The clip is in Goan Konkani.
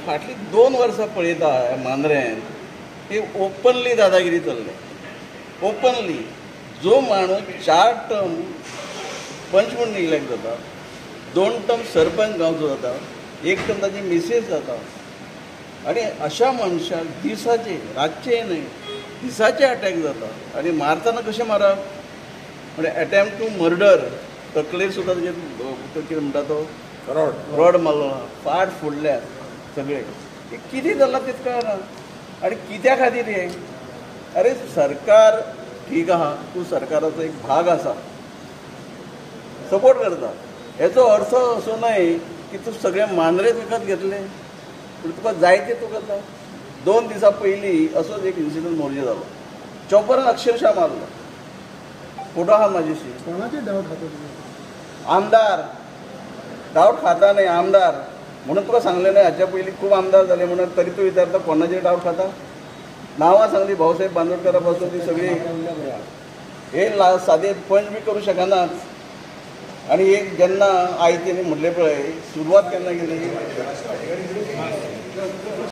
फाटलीं 2 वर्सां पळयता मांद्रेन की ओपनली दादागिरी चल्ले. ओपनली जो माणूस 4 टर्म पंच म्हूण इलेक्ट जाता, 2 टर्म सरपंच गांवचो जाता, 1 टर्म ताची मिसेस जाता, आनी अशा मनशाक दिसाचे, रातचे न्हय, दिसाचे अटॅक जाता. आनी मारतना कशें मारप म्हणजे एटेम्प्ट टू मर्डर, तकलेर सुद्दां ताजेर कितें म्हणटा तो रॉड मारलो, फाट फोडल्या सगळे. कितें जालां तेच कळना आनी कित्या खातीर हें. अरे सरकार ठीक आहा, तूं सरकाराचो एक भाग आसा, सपोर्ट करता, हेचो अर्थ असो न्हय की तूं सगळे मांद्रेच विकत घेतले पूण तुका जाय ते तूं करता. 2 दिसां पयलीं असोच एक इन्सिडंट मोरजे जालो, चॉपरान अक्षरशः मारलो. फोटो आहा म्हाजेशी. कोणाचे डावट खाता तुमी? आमदार डावट खाता न्हय, आमदार म्हणून तुका सांगलें न्हय. हाच्या पयलीं खूब आमदार जाले म्हणून तरी तूं विचारता कोणाचेर डावट खाता. नांवां सांगली भाऊसाहेब बांदोडकरा पासून ती सगळी हे सादे पंच बी करूं शकनात. आनी एक जेन्ना आयतेनी म्हणलें पळय, सुरवात केन्ना केली.